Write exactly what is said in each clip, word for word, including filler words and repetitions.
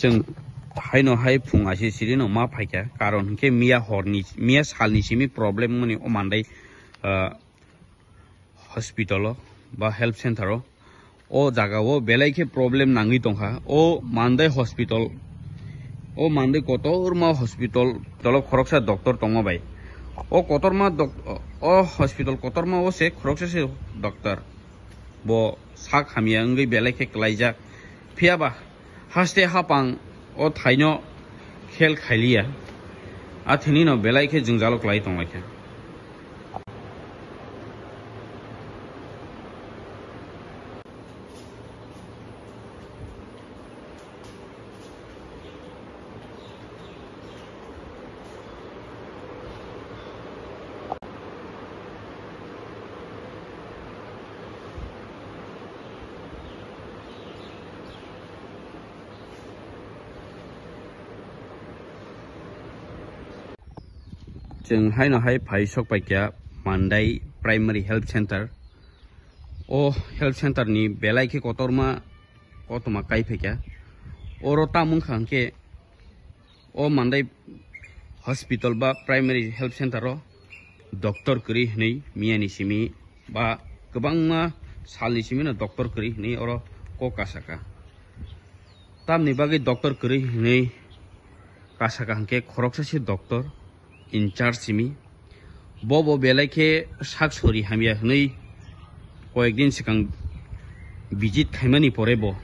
Chwng haino hai phung aise sirino ma phaikha, karon hinkhe miya horni, miya salni simi problem mani o mandai, ah, hospital o ba health center o, o jaga o belai khe problem nangwi tongkha. O mandai hospital, o mandai kotorma hospital, tolo khoroksa doctor tongma bai. O kotorma doc-, o hospital kotorma o se khoroksa se doctor. Bo sak hamya wngwi belai khe klaijak. Phiya ba haste hapang o thaino khel khailiya. A thinino belai khe jwngjalo klai tonglaikha. Chwng haino hai phai sok paikha Mandai Primary Health Center. O health center ni belai khe kotorma kotorma kai phaikha. Oro tamo wngkha hinkhe o Mandai hospital ba primary health center o doctor kwrwi hinwi miyani simi ba kwbangma salni simi no doctor kwrwi hinwi oro kok kasaka. Tamni bagwi doctor kwrwi hinwi kasaka hinkhe khoroksa se doctor in charge simi. Bo bo belai khe sak sori hamya hinwi koyekdin swkang visit khaimani pore bo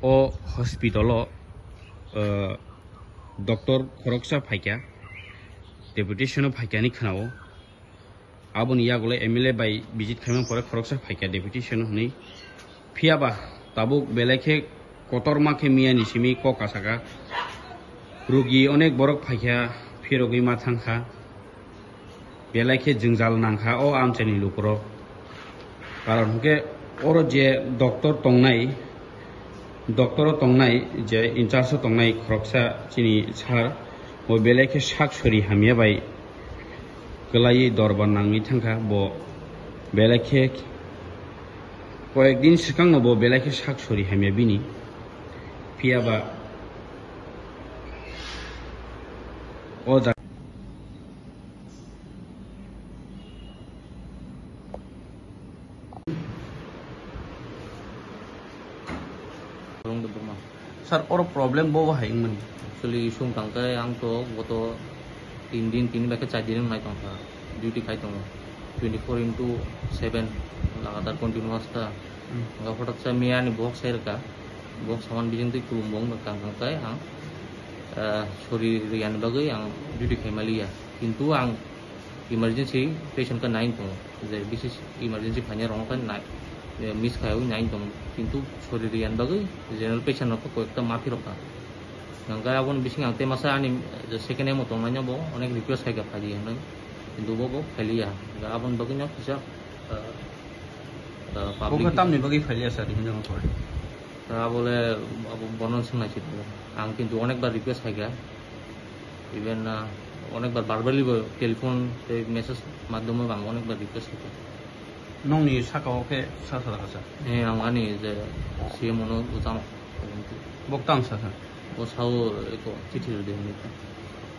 o hospital o, ah, doctor khoroksa phaikha, deputation o phaikha hinwi khwnao. Aboni yagulo M L A bai visit khaimani pore khoroksa phaikha deputation o hinwi. Phiya ba tabuk belai khe kotorma khe miyani simi kok kasaka. Rugi onek borok phaikha, phirogwi ma thangkha. Belai khe jwngjal nangkha o amchaini lukurok. Karon hinkhe oro je doctor tongnai, doctor o tongnai je in charge o tongnai khoroksa chini sir, bo belai khe sak sori hamya bai kwlaiwi dorbar nangwi thangkha. Bo belai khe koyekdin swkangno bo belai khe sak sori hamya bini. Phiya ba o jaga Sir, oro problem bo bo hai wngmani? Actually, issue wng tang khe ang to goto tin din, tin bai khe char din wng nai tong kha, duty khai tongo, twenty four into seven lagatar continuous ta. Hmm. Wngkha photok sa miya ni box sai rwkha, box saman bijing twi kulum bo wng kha, wng kha khe ang, ah, sori rwya ni bagwi ang duty khai maliya, kintu ang emergency patient khe nai tongo, je bisis emergency phainai rok khe nai, eh, miss khaiwi nai tongo, kintu sori rwya ni bagwi general patient rok khe koyekta ma phirok kha. Hwnkhe aboni bisingo ang tei masa ani je second M o tongnai no bo onek request khaikha phaidi hinwi, kintu bo bo phailiya. Hwnkhe aboni bagwi no kisa, eh, eh, public Bo khe tamni bagwi phailiya sir, hinwi tong khe? Abo le abo bono swngnai se tongo. Ang kintu onekbar request khaikha. Even, ah, onekbar verbally bo telephone tei message madhyome bo ang onekbar request khaikha. Nokni saka o khe sa sa kha sir? Eh, ang ani je C M O no bwchano. Bo tamo sa sir? Bo sao eko chithi rwdi hinwi.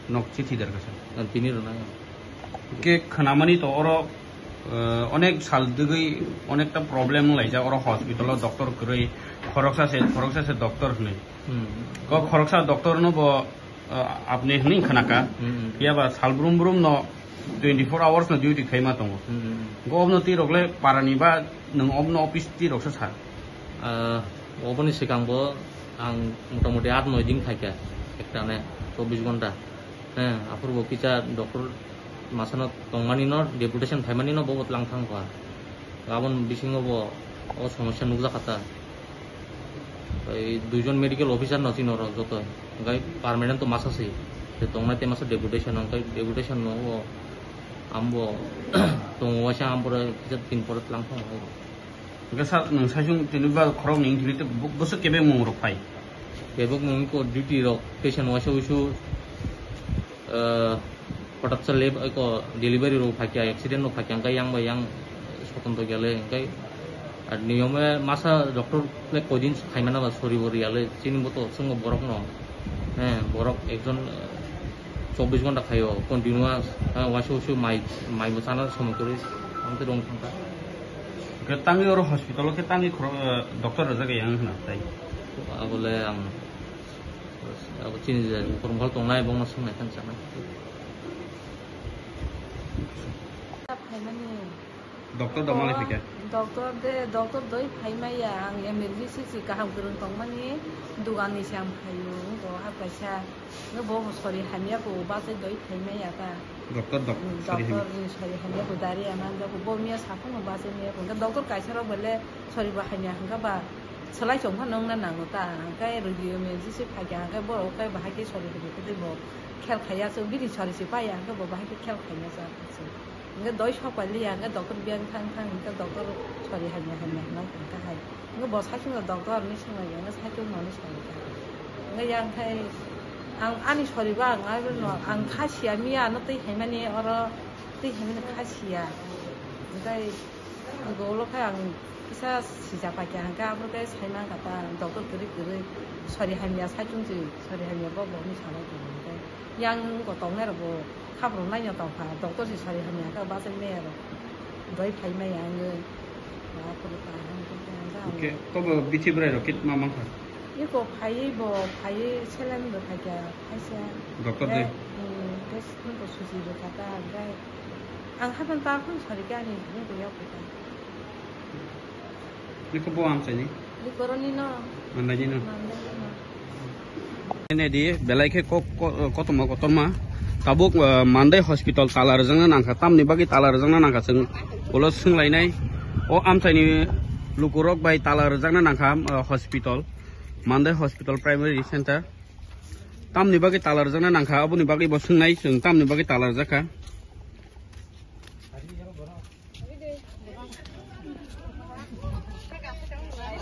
Nok chithi dar kha sir? Ah, tini rwnai ang. Khe khwnamani to oro, eh, onek sal dwgwi onekta problem wnglaijak oro hospital o doctor kwrwi, khoroksa se, khoroksa se doctor hwnwi. Hmm. Ko khoroksa doctor no bo, eh, apni hwnwi khwnaka. Hmm, hmm. Phiya ba sal brum brum no twenty four hours no duty khaima tongo. Hmm, hmm, hmm. Go obno twi rok le para ni ba nwng obno office twi rok sa sa? Ah, oboni swkang bo ang motamoti aat noi din khaikha, ekta ne chobbish ghonta. He, aphuru bo kisa doctor masano tongmani no, deputation phaimani no bo tlang thang kha. Aboni bisingo bo o somosya nukjak kha ta. Ei duijon medical officer no chini oro joto. Hwnkhe permanent to masa se. Je tongnai tei masa deputation, hwnkhe deputation no o ambo tongo waisa, ambore kisa tin pore tlang thang kha. Hwnkhe sa-, nwng saichung tini ba khoroknwi wngtini tei bo-, bwswk kebengmung rok phai? Kebengmung wngkha duty rok, patient waisa wuisu, eh, kotaksa lab, eko delivery rok phaikha, accident rok phaikha, hwnkhe yang bai yang soton to gele, hwnkhe Ar niyome masa doctor le koidin khaimana ba sori bo riyale chini bo to chwngo borok no. He, borok ekjon, eh, chobbish ghonta khaio continuous, eh, waisa waisa mai, mai bo chana somoi kwrwi, ang tei rong thangkha. Khe tangwi oro hospital o khe tangwi khoro, eh, doctor rwjak yang hwna tai. Abole ang, abo chini je khoroknwi tongnai bongno swngnai khan chana. Phaimani. Doctor da malai phikha? Doctor de, doctor doi phaimaya, ang emergency si kaham kwrwng tongmani, dugan ni se ang phaio, wngkha ha kaisa, no bo sori hamya ko, bachai doi phaimaya ta. Doctor dok-, mm, sori hamya. Doctor ni sori hamya ko, dari aman da ko, bo miya saphang no bachai miya ko, doctor kaisa rok bele sori bo hamya hwnkha ba, swlai chong phano wngna nango ta, hwnkhe rwgwi emergency phaikha, hwnkhe borok khe bahai khe sori rwgwi khe tei bo khel khaiya, chwng bini sori se paiya, hwnkhe bo bahai khe khel khaina cha. Hingke doi sok pai liya, hingke doctor biyang thang thang, hingke doctor sori hamya hamya hwnna hingke hai. Hingke bo saichung no doctor ni swngwi, hingke saichung no ni swngwi. Hingke yang khai ang ani sori ba ang aro no ang kha siya miya ano twi haimani oro twi haimani kha siya. Hingke ulo khai ang kisa sija paikha hingke abo khe sai mankha ta doctor kwrwi kwrwi sori hamya saichung se sori hamya bo bo ni sanai tong hingke. Yang wngkha tongnai rok bo khaprok naina tongkha, doctor se sari hamya khe bachai maya rok doi phai maya wngwi. Oke, tobo bithi bwrai rok kit ma mankha? Iko phaiwi bo phaiwi saline bo phaikha, phaisa. Doctor de? Tei, hmm, tei sini bo suji rwkha ta, hwnkhe ang haphang ta phano sari khe ani bumung bo yak kha. Niko bo amchaini? Ni koroni no. Mandaini no. Mandaini no. Nedi belai khe kok, ko-, kotorma kotorma. Tabuk, eh, Mandai hospital tala rwjakna nangkha. Tamni bagwi tala rwjakna nangkha chwng ulo swnglainai. O amchaini lukurok bai tala rwjakna nangkha, eh, hospital. Mandai hospital primary center. Tamni bagwi tala rwjakna nangkha, aboni bagwi bo swngnai chwng tamni bagwi tala rwjakha.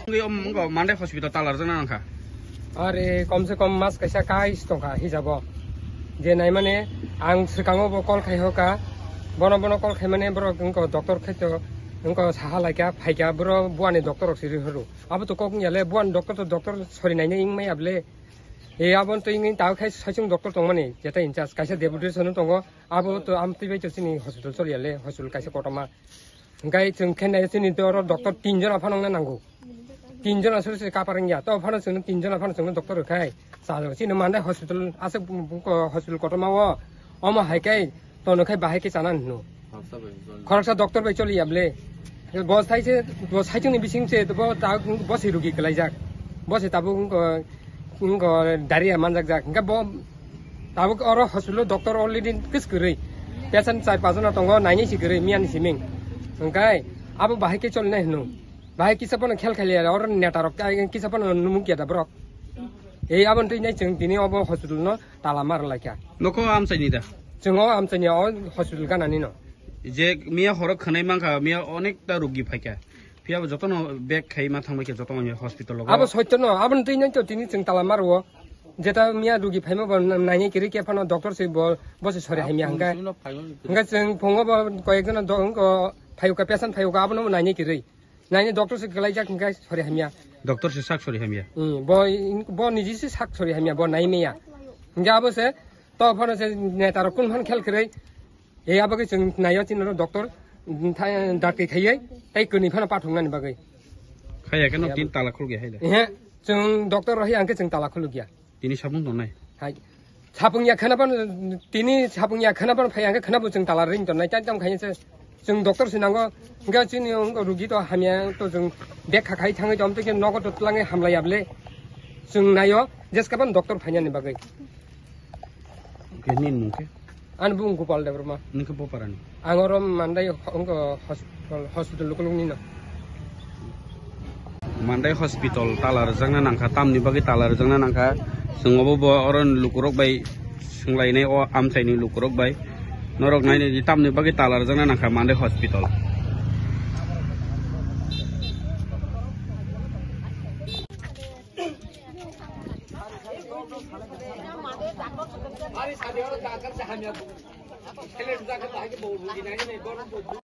Wngwi omo wngkha Mandai hospital tala rwjakna nangkha. Are komse kom mas kaisa kais tongkha hijabo. Je naimani ang swkango bo call khai hoka. Bono bono call khaimani borok wngkha doctor khaito wngkha saha laikha phaikha boro buani doctor rok siri horo. Abo to kok wngya le buani doctor to doctor sori nainai wngmaya bole. E abo to wngwi tao khai saichung doctor tongmani jeta in charge kaisa deputation tongo. Abo to amtwi bai to chini hospital choliya le, hospital kaisa kotorma. Hingkai chwng khe nai chini to oro doctor tin jona phano wngna nango. Tin jona sori sori kapar wngya. To phano chwngno tin jona phano chwngno doctor rwkhai. Chalo chini Mandai hospital aswk hospital kotorma o. Omo hai kai tono khai bahai khe chana hino. Khoroksa doctor bai choliya bole. Bo sai se, bo saichung ni bising se, bo ta, bo se rugi kwlaijak. Bo se tabuk wngkha, wngkha diarrhea manjak jak. Hingke bo tabuk oro hospital o doctor already kwswk kwrwi. Patient char pachjona tongo, nainai si kwrwi, miyani siming. Hingke abo bahai khe cholinai hino. Bahai kisa phano khel khel ya, oro neta rok kisa phano numuk ya da borok. Ei aboni twi nai chwng tini obo hospital no tala mar laikha. Nokho amchaini da? Chwng o amchaini o hospital ganani no. Je miya horo khwnai mankha, miya onekta rugi phaikha. Phiya bo jotono bag khai ma thangbai khe jotono hospital o. Abo soitto no, aboni twi nai to tini chwng tala maro. Jeta miya rugi phaima bo nainai kiri khe phano doctor se bo, bo se sori hamya hingka. Hingka chwng phungo bo koyek jona do, hingko phayuka patient phayuka abono nainai kiri. Nainai doctor se kwlaijak hingka sori hamya. Doctor se sak sori hamya. Hmm, bo, bo niji se sak sori hamya, bo nai meya. Hingka abo se to phano se neta rok kun phan khel kwrwi. E abo khe chwng naio chini oro doctor, mm, tha-, dakti khaiwi tei kwnwi phano pathoknani bagwi. Khaiya khe nok tin tala khulge haile. Ehe, chwng doctor rohi ang khe chwng tala khulugya. Tini sapung tongnai. Hai. Sapung ya khana ban, tini sapung ya khana ban phai ang khe khana bo chwng tala ring tongnai. Tam tam khaina se chwng doctor se nango. Hingke chini wngkha rugi to hamya to chwng bek kha khai thangwi to amtwi khe nogo to twlangwi hamlai ya bole. Chwng naio jeska ban doctor phainani bagwi. Oke, nini mung khe? Ani bung Gopal Debbarma. Nini khe boparani? Ang oro Mandai ho-, wngkha hospital, hospital lukulukni no. Mandai hospital tala rwjakna nangkha, tamni bagwi tala rwjakna nangkha. Chwng obo bo oro lukurok bai swnglainai o amchaini lukurok bai. Norok nainai di tamni bagwi tala rwjakna nangkha Mandai hospital.